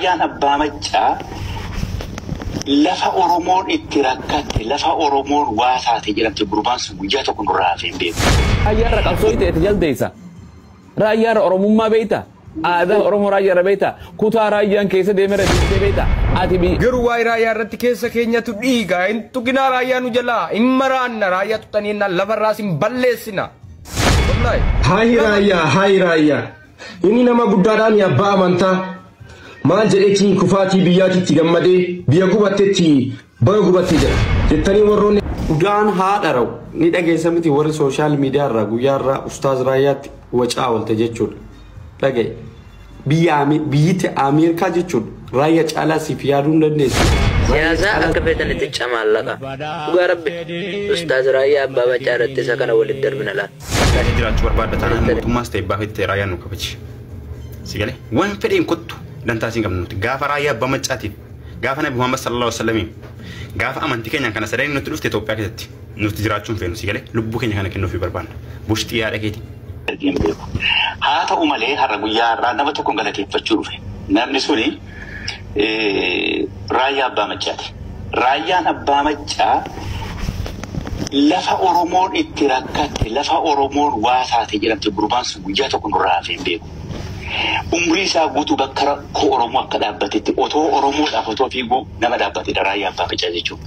Raayyaan Abbaa Maccaa lafa Oromoon itti rakkatte, lafa Oromoon waa taate jedhamte gurbaan sun guyyaa tokko nurraa hafee hin beeku. Raayyaarra qabsoo ta'e jaldeessa. Raayyaarra Oromummaa beekta. Aadaa Oromoo raayyaarra beekta. Kutaa raayyaan keessa deemeera deemtee beekta. Ati biyya. Garuu waa'ee raayyaa irratti keessa keenyatu dhiiga. Hin tuqinaa raayyaa nu jalaa. Hin maraanna raayyaa tuqxanii jennaan lafarraas hin balleessina. Wallaahi. Hayi raayyaa, hayi raayyaa. Inni nama guddaadhaan abbaa amantaa. Maal jedheetiin kufaatii biyyaatitti gammadee biyya gubattetti baga gubattee jira. Jettanii warroonni Dhugaan haadha rawu ni dhageessa miti warri social media irraa guyyaa irraa Ustaaz Raayyaatti wacaa oolte jechuudha. Dhagaye biyya biyyitti Ameerikaa jechuudha raayyaa caalaa siif yaaduu hin dandeessu. Siyaasaa akka feetanitti camaallaqa. Dhugaa rabbi Ustaaz Raayyaa Abbaa Maccaa irratti isa kana walitti darbina laata. Jiraachuu barbaadda taanaan mootummaas ta'e abbaa feete ta'e raayyaan nu kabaji. Si galee waan fedheen kottu dantaa siin qabnu nuti gaafa raayyaa abbaa maccaatiif gaafa nabi Muhammad sallallahu alaihi wasallam gaafa amantii keenyaan kana sadeen nutti dhufte Itoophiyaa keessatti nuti jiraachuun feenu si galee lubbuu keenya kana kennuufii barbaanna. Bushxii yaada keeti. Argeen beeku. Haa ta'u malee har'a guyyaa har'aa nama tokkoon galateeffachuu dhufe. Namni suni Raayyaa Abbaa Maccaati. Raayyaan Abbaa Maccaa lafa Oromoon itti rakkatte, lafa Oromoon waa taate jedhamte gurbaan sun guyyaa tokko nurraa hafee hin beeku. Umrii isaa guutuu bakka rakkoo Oromoo akka dhaabbatetti otoo Oromoodhaaf otoo fiiguu nama dhaabbatedha Raayyaa Abbaa Maccaa jechuudha.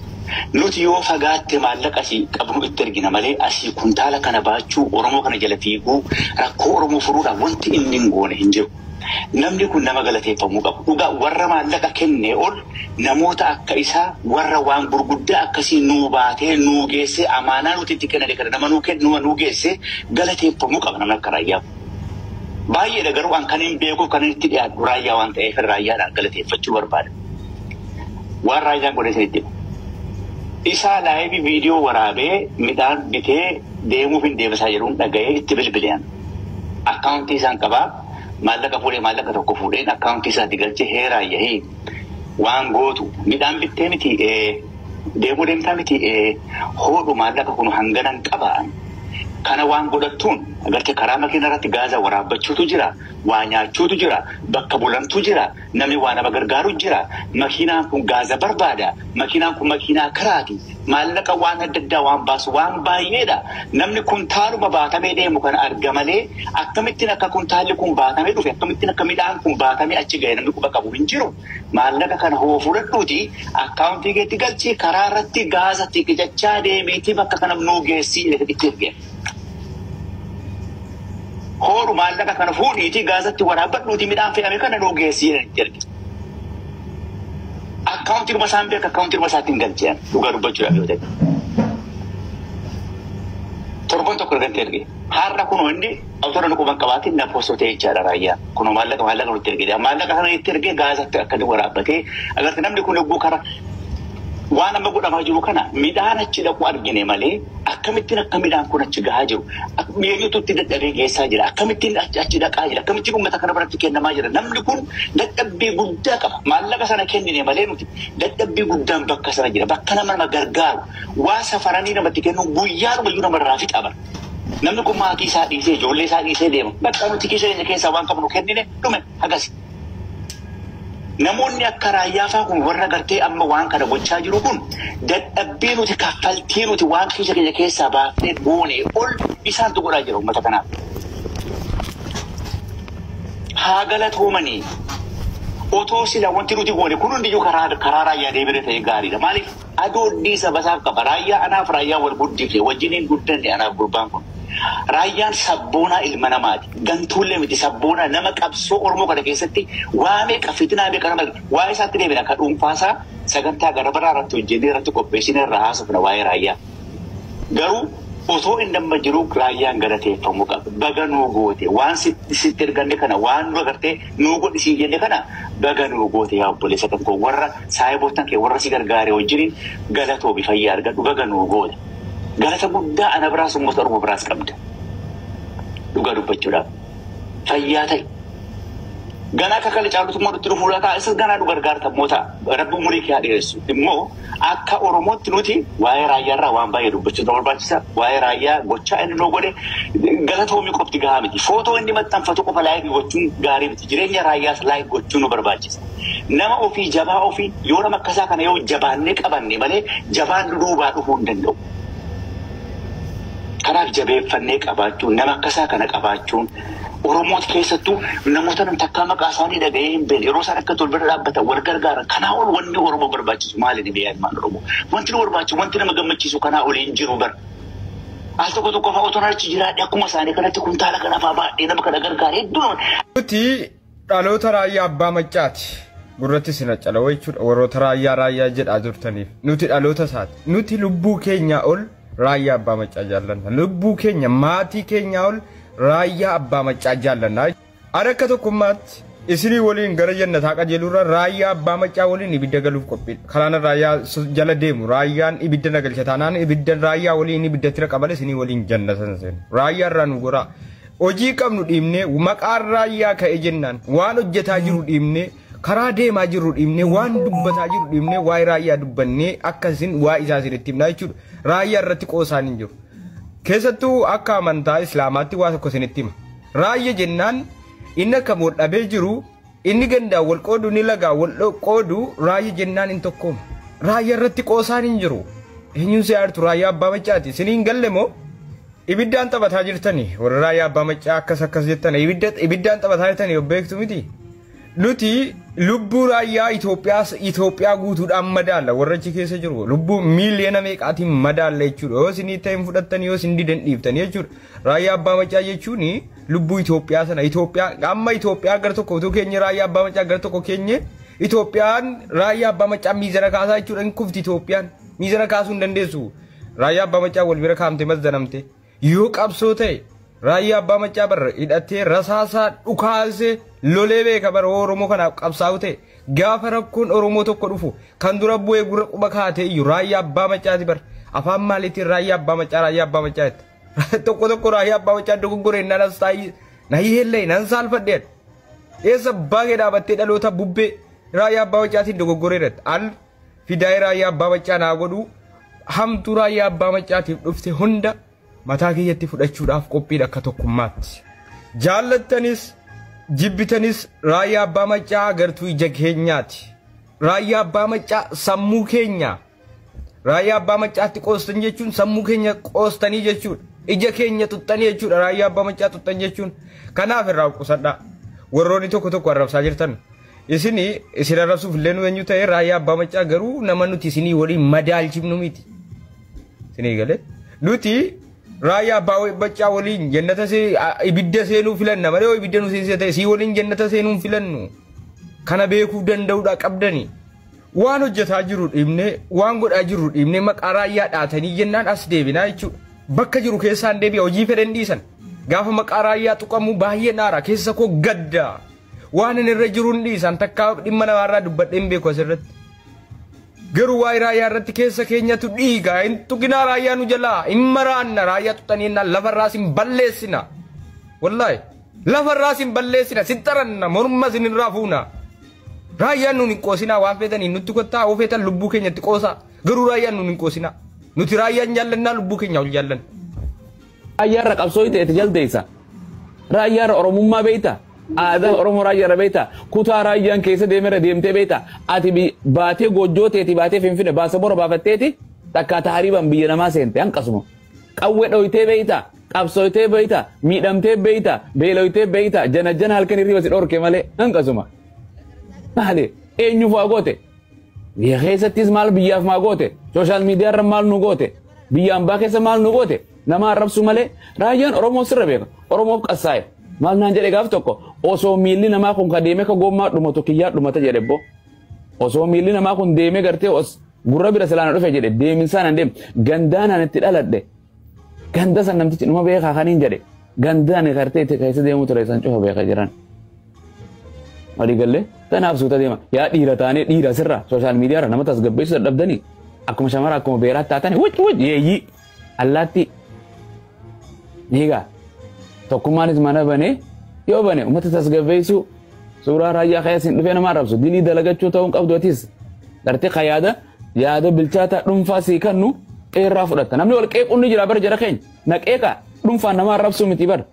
Nuti yoo fagaatte maallaqa asii qabnu itti ergina malee asii kuntaala kana baachuu Oromoo kana jala fiiguu rakkoo Oromoo furuudhaaf wanti inni hin goone hin jiru. Namni kun nama galateeffamuu qabu. Dhugaa warra maallaqa kennee ol namoota akka isaa warra waan gurguddaa akkasii nuu baatee nuu geessee amaanaa nuti itti kenname kana nama nuu kennu nuu geessee galateeffamuu qaba namni akka raayyaa. Baay'eedha garuu an kan hin beekuuf kan itti dhiyaadhu raayyaa waan ta'eef raayyaadhaan galateeffachuu barbaada. Waan raayyaan godhe isinitti hima. Isaa live viidiyoo waraabee midhaan bitee deemuuf hin deebisaa jedhuun dhaga'ee itti bilbileen. Akkaawuntii isaan qabaa maallaqa fuudhee maallaqa tokko fuudheen akkaawuntii isaatti galchee hee raayyahee waan gootu midhaan bittee miti deemuu deemtaa miti hoodhu maallaqa kun hanganan qabaa. Kana waan godhattuun agartee karaa makiina irratti gaaza waraabbachuutu jira, waa nyaachuutu jira, bakka bulantu jira, namni waa nama gargaaru jira. Makiinaan kun gaaza barbaada, makiinaan kun makiinaa karaati, maallaqa waan adda addaa waan baasu waan baay'eedha. Namni kuntaaluma baatamee deemu kana arga malee akkamittiin akka kuntaalli kun baatamee dhufe, akkamittiin akka midhaan kun baatamee achi ga'e namni quba qabu hin jiru. Maallaqa kana hoo fudhadhuuti akkaawuntii keetti galchii karaa irratti gaaza tiqicachaa deemiitii bakka kana nuu geessii itti erge. Hoodhu maallaqa kana fuudhiitii gaazatti waraabbadhuutii midhaan fe'ame kana nuu geessii itti erge. Akkaawuntii isaan beeka akkaawuntii isaatti hin galcheen dhugaa dubbachuudhaaf yoo ta'e. Torban tokko ergatti erge. Har'a kunoo inni autora nu quban qabaatiin na poostotee jechaadha raayyaa. Kunoo maallaqa maallaqa nutti erge. Maallaqa kana itti ergee gaazatti akka inni waraabbatee agartee namni kun yogguu kara waan amma godhamaa jiru kana midhaan achi dhaqu argine malee akkamittiin akka midhaan kun achi gahaa jiru eenyutu itti dadhabee geessaa jira akkamittiin achi dhaqaa jira akkamittiin uummata kana biratti kennamaa jira namni kun dadhabbii guddaa qaba maallaqa sana kennine malee nuti dadhabbii guddaan bakka sana jira bakka nama nama gargaaru waa safaranii namatti kennu guyyaadhuma iyyuu namarraa fixa bara. Namni kun maatii isaa dhiisee ijoollee isaa dhiisee deema bakka nuti keessa keenya keessaa waan qabnu kennine dhume hagasi. Namoonni akka raayyaa fa'aa kun warra gartee amma waan kana gochaa jiru kun dadhabbii nuti kaffaltii nuti waan keessa keenya keessaa baafnee goone ol isaantu godhaa jira uummata kanaaf. Haa galatoomanii otoo sila wanti nuti goone kun hundiyyuu karaa raayyaa deemee ta'e gaariidha. Maaliif adoonnii saba isaaf qaba raayyaa anaaf raayyaa wal guddifne wajjiniin guddanne anaaf gurbaan kun. Raayyaan sabboonaa ilma namaati. Gantuullee miti sabboonaa nama qabsoo Oromoo kana keessatti waa meeqa fitinaa meeqa nama waa isaatti deebina akka dhuunfaasaa sagantaa gara biraa irratti hojjennee irratti qopheessinee irraa haasofna waa'ee raayyaa. Garuu otoo inni amma jiru raayyaan galateeffamuu qaba. Baga nuu goote waan sitti erganne kana waan nu agartee nuu godhisii jenne kana baga nuu goote yaa obboleessa kan koo warra saayiboottan kee warra si gargaare wajjiniin galatoomi fayyaa argadhu baga nuu goote. Galata guddaa ana biraas uummata Oromoo biraas qabda. Dhugaa dubbachuudhaaf. Fayyaa ta'e. Ganaa akka kale caalutu immoo nutti dhufuu laata isas ganaa nu gargaarta immoo ta'a. Rabbi umurii kee haa dheeressu. Immoo akka Oromootti nuti waa'ee raayyaarraa waan baay'ee dubbachuu nu barbaachisa. Waa'ee raayyaa gochaa inni nu godhe galatoomii qofti gahaa miti. Footoo inni maxxanfatu qofa like gochuun gaarii miti. Jireenya raayyaas like gochuun nu barbaachisa. Nama ofii jabaa ofii yoo nama akkasaa kana yoo jabaannee qabanne malee jabaan nu duubaa dhufuu hin danda'u. Kanaaf jabeeffannee qabaachuun nama akkasaa kana qabaachuun Oromoota keessattuu namoota nam takkaa maqaa isaanii dhaga'ee hin beekne yeroo isaan akka tol bira dhaabbatan wal gargaaran kanaa ol wanni Oromoo barbaachisu maali dhibee ilmaan Oromoo? Wanti nu barbaachisu wanti nama gammachiisu kanaa ol hin jiru bara. Al tokko tokko fa'aa otoo achi jiraadhe akkuma isaanii kanatti kuntaala kana fa'aa baadhee nama kana gargaare hedduu nama. Nuti dhaloota raayyaa abbaa maccaati. Gurratti isin calawaa jechuudha warroota raayyaa raayyaa jedhaa turtaniif. Nuti dhaloota isaati. Nuti lubbuu keenyaa ol raayyaa abbaa maccaa jaallanna. Lubbuu keenya maatii keenyaa ol raayyaa abbaa maccaa jaallanna. Ani akka tokkummaatti isinii waliin gara jannataa qajeelurra raayyaa abbaa maccaa waliin ibidda galuuf qophiidha. Karaan raayyaa jala deemu raayyaan ibidda na galcha taanaan ibidda raayyaa waliin ibidda tira qabale isinii waliin jannatan seenu. Raayyaa irraa nu goraa. Hojii qabnu dhiibnee maqaan raayyaa ka'e jennaan waan hojjetaa jiru dhiibnee karaa deemaa jirru dhiibnee waan dubbataa jiru dhiibnee waa'ee raayyaa dubbannee akka isin waa isaa isinitti himnaa jechuudha. Raayyaa irratti qoosaan hin jiru. Keessattuu akka amantaa Islaamaatti waa tokko isinitti hima. Raayyaa jennaan inni akka wal dhabee jiru inni gandaan wal qoodu inni lagaa wal qoodu raayyaa jennaan hin tokkooma. Raayyaa irratti qoosaan hin jiru. Eenyuun si aartu raayyaa abbaa maccaati. Isiniin galle moo? Ibiddaan taphataa jirtanii warra raayyaa abbaa maccaa akkas akkas jettan ibiddaan taphataa jirtanii beektu miti. Nuti lubbuu raayyaa Itoophiyaa guutuudhaan madaalla warra achi keessa jiru lubbuu miiliyoona meeqaatiin madaalla jechuudha. Yoo isin ta'in fudhattan yoo isin didan dhiiftan jechuudha. Raayyaa abbaa maccaa jechuun lubbuu Itoophiyaa sana Itoophiyaa amma Itoophiyaa gara tokko utuu keenya raayyaa abbaa maccaa gara tokko keenye Itoophiyaan raayyaa abbaa maccaa miizana kaasaa jechuudha. Hin kufti Itoophiyaan miizana kaasuu hin dandeessu. Raayyaa abbaa maccaa wal bira kaamte mazdanamte yoo qabsoo ta'e raayyaa abbaa maccaa barra hidhatee rasaasaa dhukaasee lolee beeka bara Oromoo kanaaf qabsaa'u ta'e gaafa rakkoon Oromoo tokko dhufu kan dura bu'ee gurra quba kaatee iyyuu raayyaa abbaa maccaati bara afaan maaliitiin raayyaa abbaa maccaa raayyaa abbaa maccaa jette tokko tokko raayyaa abbaa maccaa dogoggoree nan as taa'ii na hihellee nan saalfadhee eessa baagee dhaabattee dhaloota bubbee raayyaa abbaa maccaatiin dogoggoree irratti al fidaa'ee raayyaa abbaa maccaa naa godhuu hamtuu raayyaa abbaa maccaatiif dhufte hunda mataa kiyyatti fudhachuudhaaf qophiidha akka tokkummaatti. Jaallattanis jibbitanis raayyaa abbaa maccaa agartuu ija keenyaati. Raayyaa abbaa maccaa sammuu keenya. Raayyaa abbaa maccaatti qoostan jechuun sammuu keenya qoostanii jechuudha. Ija keenya xuxxanii jechuudha raayyaa abbaa maccaa xuxxan jechuun. Kanaaf irraa qusadhaa. Warroonni tokko tokko arrabsaa jirtan. Isin arrabsuuf illee nu eenyu ta'e raayyaa abbaa maccaa garuu nama nuti isinii waliin madaalchifnu miti. Isinii galee nuti raayyaa abbaa maccaa waliin jannata ibidda seenuu filanna malee ibidda nu seensisa ta'e sii waliin jannata seenuu hin filannu. Kana beekuu danda'uudha qabdani. Waan hojjetaa jiru dhiibnee waan godhaa jiru dhiibnee maqaa raayyaa dhaatanii jennaan as deebinaa jechuudha. Bakka jiru keessaan deebi'a hojii fedhan dhiisan. Gaafa maqaa raayyaa tuqamu baay'ee naara keessa koo gadda. Waan inni irra jiru hin dhiisan takkaa dhimma namaarraa dubbadhee hin beeku asirratti. Garuu waa'ee raayyaa irratti keessa keenyatu dhiiga. Hin tuqinaa raayyaa nu jalaa. Hin maraanna raayyaa tuqxanii jennaan lafarraas hin balleessina. Wallaahi lafarraas hin balleessina. Si taranna morma isin irraa fuuna. Raayyaan nuun hin qoosinaa waan feetaniin nutti kottaa oo feetan lubbuu keenyatti qoosaa. Garuu raayyaan nuun hin qoosinaa. Nuti raayyaan jaallannaa lubbuu keenya ol jaallanna. Raayyaarra qabsoo ta'e jaldeessa. Raayyaarra Oromummaa beektaa? Aadaa Oromoo raayyaarra beektaa? Kutaa raayyaan keessa deemerra deemtee beektaa? Ati baatee goojjoo teeti baatee Finfinne baasa bora baafatteeti takkaa taariibaan biyya namaa seente hanqasuma. Qawwee dhoyitee beektaa? Qabsooyitee beektaa? Miidhamtee beektaa? Beeloyitee beektaa? Jana jana halkan hirriba si dhorke malee hanqasuma. Maali? Eenyuuf waa goote? Biyya keessattis maal biyyaaf maa goote? Sooshaal miidiyaarra maal nu goote? Biyya ambaa keessa maal nu goote? Nama arrabsu malee raayyaan Oromoo sirra beeka. Oromoof qassaa'e. Maal naan jedhe gaaf tokko osoo miilli namaa kun ka deemee ka gommaa dhumatu kiyyaa dhumata jedhe bbo. Osoo miilli namaa kun deemee gartee os gurra bira silaan dhufe jedhe deeminsaan an deem gandaan an itti dhaladhe. Ganda san namtichi dhuma beekaa kaniin jedhe gandaan gartee itti keessa deemu ture isaan cufa beekaa jiran. Walii gallee tanaaf suuta deema yaa dhiira taanee dhiira sirra sooshaal miidiyaarra nama tasgabbeessuu dadhabdanii akkuma shamara akkuma beeraatti taatanii wuc wuc yeeyyii allaatti Niigaa tokkummaanis mana banee yoo bane uummata tasgabbeessuu Suuraa raayyaa keessa dhufee nama arrabsu dilii dalagachuu ta'uun qabdu atis. Gartee ka yaada bilchaataa dhuunfaa sii kennu qeerraa fudhatta. Namni wal qeequun ni jira bara jara keenya. Na qeeqa dhuunfaan nama arrabsuu miti bara.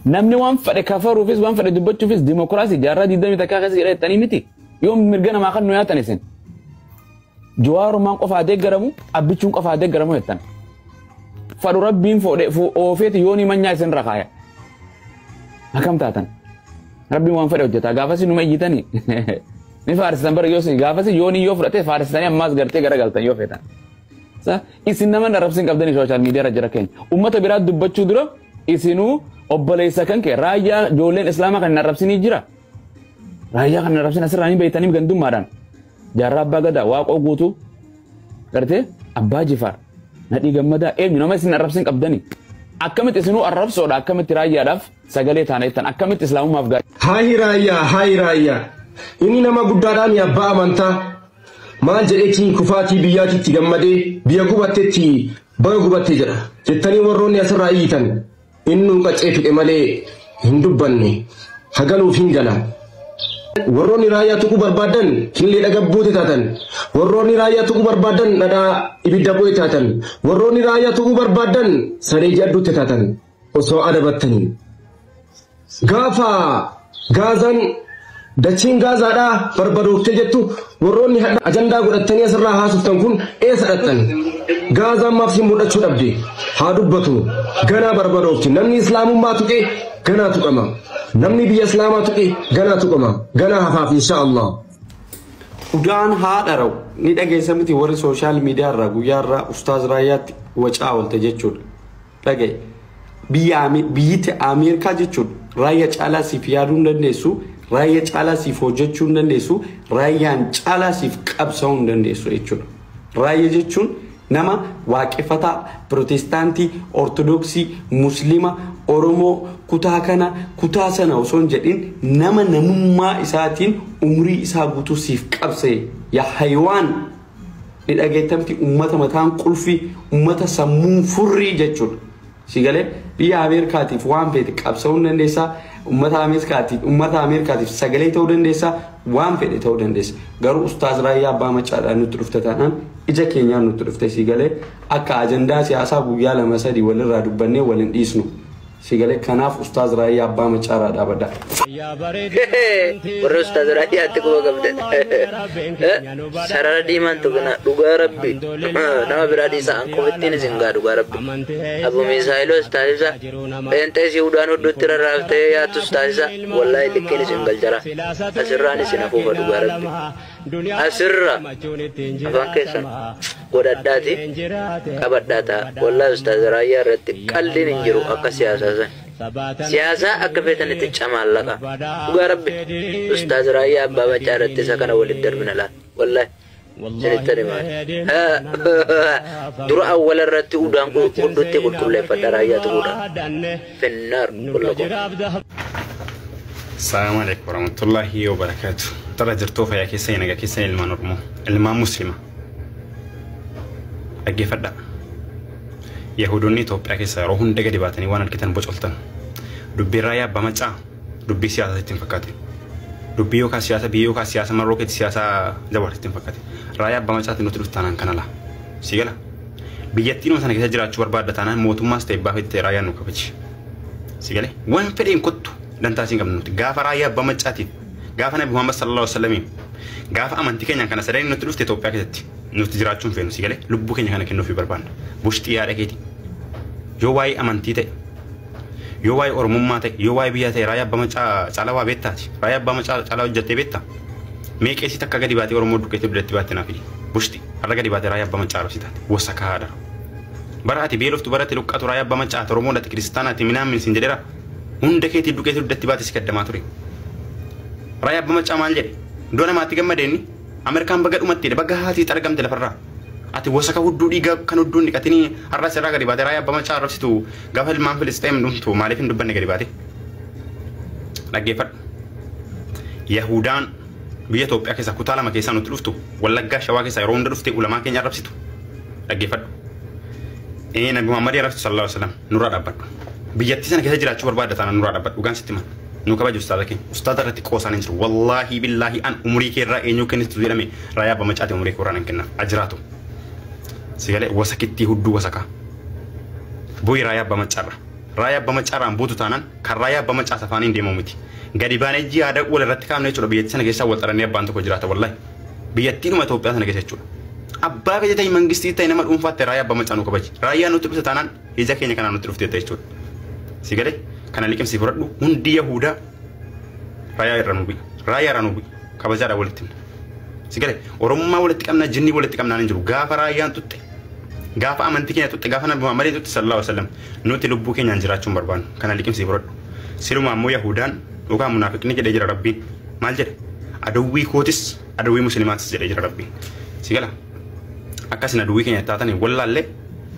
Namni waan fedhe kafaruufis waan fedhe dubbachuufis dimokiraasii jaarraa 21 keessa jira jettanii miti. Yoo mirga namaa kan nu yaatan isin. Jawaarumaan qofaa deeggaramu abbichuun qofaa deeggaramu jettan. Fadhu rabbiin fuudhee oofeeti yoonii manyaa isin rakaaya. Akkam taatan? Rabbiin waan fedhe hojjeta. Gaafasi numa iyyitanii. Ni faarsisan bara yoo gaafasi yoonii yoo fudhate faarsisanii ammaas gartee garagaltan yoo feetan. Isin nama arrabsiin qabdanii sooshaal miidiyaa irra jira keenya. Uummata biraa dubbachuu dura isinuu obboleessa kan kee raayyaa ijoolleen islaamaa kan hin arrabsinii jira. Raayyaa kan hin arrabsin asirraa ni beektanii gandummaadhaan. Jaarraa abbaa gadaa waaqoo guutuu gartee abbaa jifaar nadhii gammadaa eenyu nama isin arrabsin qabdanii. Akkamitti isinuu arrabsoodha akkamitti raayyaadhaaf sagalee taana jettan akkamitti islaamummaaf gaarii. Haayi raayyaa haayi raayyaa inni nama guddaadhaan abbaa amantaa maal jedheetiin kufaatii biyyaatitti gammadee biyya gubattetti baga gubatte jedha jettanii warroonni asirraa iyyitan innuu qaccee fidhe malee hin dubbanne hagaluuf hin gala. Warroonni raayyaa tuquu barbaadan killee dhagabbuute taatan. Warroonni raayyaa tuquu barbaadan dhadhaa ibidda bu'e taatan. Warroonni raayyaa tuquu barbaadan saree jadduutte taatan osoo adabattanii. Gaafa Gaazaan dachiin Gaazaadhaa barbadooftee jettu warroonni ajandaa godhattanii asirraa haasoftan kun eessa dhattan? Gaazaan maaf si mul'achuu dhabde? Haa dubbatu. Ganaa barbadoofti. Namni islaamummaa tuqee ganaa tuqama. Namni biyya islaamaa tuqe ganaa tuqama. Ganaa hafaaf insha Allah. Udaan haadha ni dhageessa miti warri sooshaal miidiyaa irraa guyyaa irraa ustaaz raayyaatti wacaa oolte jechuudha. Dhagaye biyyitti Ameerikaa jechuudha. Raayyaa caalaa siif yaaduu hin dandeessu. Raayyaa caalaa siif hojjechuu hin dandeessu. Raayyaan caalaa siif qabsa'uu hin dandeessu jechuudha. Raayyaa jechuun nama waaqeffataa, pirootestaantii, ortodoksii, musliima, Oromoo kutaa kana kutaa sana osoo hin jedhin nama namummaa isaatiin umrii isaa guutuu siif qabsa'e yaa haywaan ni dhageettamti uummata mataan qulfii uummata sammuun furrii jechuudha. Si galee biyya Ameerikaatiif waan feete qabsa'uu hin dandeessaa uummata Ameerikaatiif sagalee ta'uu dandeessaa waan fedhe ta'uu dandeessa. Garuu ustaaz raayyaa abbaa macaadhaan nutti dhufte taanaan ija keenyaan nutti dhufte si galee akka ajandaa siyaasaa guyyaa 2-3 walirraa dubbannee waliin dhiisnu. Si galee kanaaf ustaaz raayyaa abbaa macaadhaa dhaabadha. Warra ustaaz raayyaatti quba qabdan. Sarara diimaan tuqna dhugaa rabbi. Nama biraa dhiisaa an qofittiin isin gaa dhugaa rabbi. Abu Misaayiloos taasisa. Pheenxees Yihuudaan hodhuutti rarraaftee yaattus taasisa. Wallaahi liqqiin isin galchara. Asirraan isin hafuufa dhugaa rabbi. Asirra afaan keessan godhadhaati qabadhaa ta'a. Wallaahi ustaaz raayyaa irratti qalliin hin jiru akka siyaasaa san. Siyaasaa akka feetanitti camaallaqa. Dhugaa rabbi ustaaz raayyaa abbaa macaa irratti isa kana walitti darbina laal. Wallaahi isinitti himaa. Dura awwala irratti udaan huddutti qulqulleeffadha raayyaa tuquudhaan. Finnaar qullaqoo. Assalamu alaikum warahmatullahi wabarakatuh. Tara jirtuu fayyaa keessa nagaa keessa ilmaan Oromoo, ilmaan Musliima. Dhaggeeffadhaa. Yahudoonni Itoophiyaa keessa yeroo hunda gadi baatanii waan argitan bocoltan. Dubbiin raayyaa abbaa macaa dubbii siyaasaa ittiin fakkaate. Dubbii yookaan siyaasa biyya yookaan siyaasa marroo keetti siyaasa jabaatu ittiin fakkaate. Raayyaa abbaa macaatiin nuti dhuftaanaan kana laa. Si gala. Biyyattiin sana keessa jiraachuu barbaadda taanaan mootummaas ta'e abbaa feete raayyaan nu kabaji. Si galee waan fedheen kottu dantaa siin qabnu nuti gaafa raayyaa abbaa macaatiif gaafa Nabi Muhammad sallallahu alaihi wasallam gaafa amantii keenya kana sadeen nuti dhufte Itoophiyaa keessatti nuti jiraachuun feenu si galee lubbuu keenya kana kennuufii barbaanna. Bushxii yaada keeti. Yoo waa'ee amantii ta'e yoo waa'ee Oromummaa ta'e yoo waa'ee biyyaa ta'e raayyaa abbaa macaa caalaa waa beektaati. Raayyaa abbaa macaa caalaa hojjettee beektaa. Mee qeesii takka gadi baatee Oromoo duqqeettee duddatti baatte naaf bushxii har'a gadi baatee raayyaa abbaa macaa arabsitaati. Wasa kaadha. Bara ati beeloftu bara ati luqqaatu raayyaa abbaa macaa Oromoo dhatti kiristaanaati minaamin sin jedheera. Hunda keetii duqqeettee duddatti baate si kaddamaa ture. Raayyaa abbaa macaa maal jedhe? Iddoo namaatti gammadeenni Ameerikaan baga dhumattee baga haatii xargamte lafarraa. Ati wasaka hudduu dhiigaa kan hudduun dhiqatanii har'a sirraa gadi baatee raayyaa abbaa macaa arrabsitu gaafa ilmaan Filisxeem dhumtu maaliif hin dubbanne gadi baate? Dhaggeeffadhu. Yahudaan biyya Itoophiyaa keessaa kutaa 2 keessaa nutti dhuftu Wallaggaa Shawaa keessaa yeroo hunda dhufte ulamaa keenya arrabsitu. Dhaggeeffadhu. Nabi Muhammad arrabsitu sallallahu alaihi wasallam nurraa dhaabbadhu. Biyyattii sana keessa jiraachuu barbaadda taanaan nurraa dhaabbadhu. Dhugaan sitti hima. Nu kabaji ustaaza keenya. Ustaaza irratti qoosaan hin jiru. Wallaahi billaahi an umurii kee irraa eenyuu kennitu jedhame Raayyaa Abbaa Maccaati umurii kee irraa nan kennaaf. Ajiraatu. Sigalee wasakittii hudduu wasakaa. Bu'i Raayyaa Abbaa Maccaarra. Raayyaa Abbaa Maccaarraan buutu taanaan kan Raayyaa Abbaa Maccaa safaaniin deemamu miti. Gadi baanee jihaada wal irratti kaafne jechuudha biyyattii sana keessaa wal xarannee abbaan tokko jiraata wallaahi. Biyyattiidhuma Itoophiyaa sana keessa jechuudha. Abbaa biyya ta'e mangistii ta'e nama dhuunfaatti Raayyaa Abbaa Maccaa nu kabaji. Raayyaan nutti dhufte taanaan ija keenya kanaan nutti dhufte jechuudha. Sigalee kana liqimsii fudhadhu hundi Yahudaa Raayyaa irra nu bu'i. Raayyaa irra nu bu'i. Kabajaadhaan walitti himna. Sigalee Oromummaa walitti qabna jinnii walitti qabnaan hin jiru. Gaafa Raayyaan tutte gaafa amantii keenya tutte gaafa Nabi Muhammad tutte sallallahu alaihi wasallam nuti lubbuu keenyaan jiraachuu hin barbaannu. Kana liqimsii fudhadhu. Siluma ammoo Yahudaan yookaan munaafiqni jedhee jira Rabbiin. Maal jedhe? Adawwii kootis adawwii muslimaatis jedhee jira Rabbiin. Sigala akkasin adawwii keenya taatanii wallaallee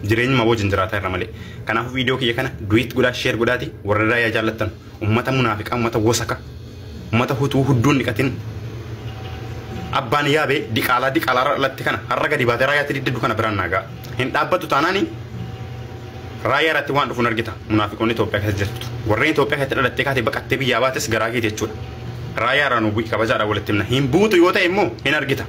jireenyuma wajjin jiraataa irra malee. Kanaafuu viidiyoo kiyya kana duet godhaa share godhaati warra Raayyaa jaallattan ummata munaafiqaa ummata wasaka ummata hutuu hudduun dhiqatin abbaan yaabee diqaalaa diqaalaa irra dhalatte kana har'a gadi baatee Raayyaatti diddiddu kana biraan naagaa. Hin dhaabbattu taanaani Raayyaa irratti waan dhufuun argita munaafiqoonni Itoophiyaa keessa jirtu. Warreen Itoophiyaa keessatti dhalattee kaatee baqattee biyyaa baates garaa keeti jechuudha. Raayyaa irraa nu bu'i kabajaadhaan walitti himna. Hin buutu yoo ta'e immoo hin argita.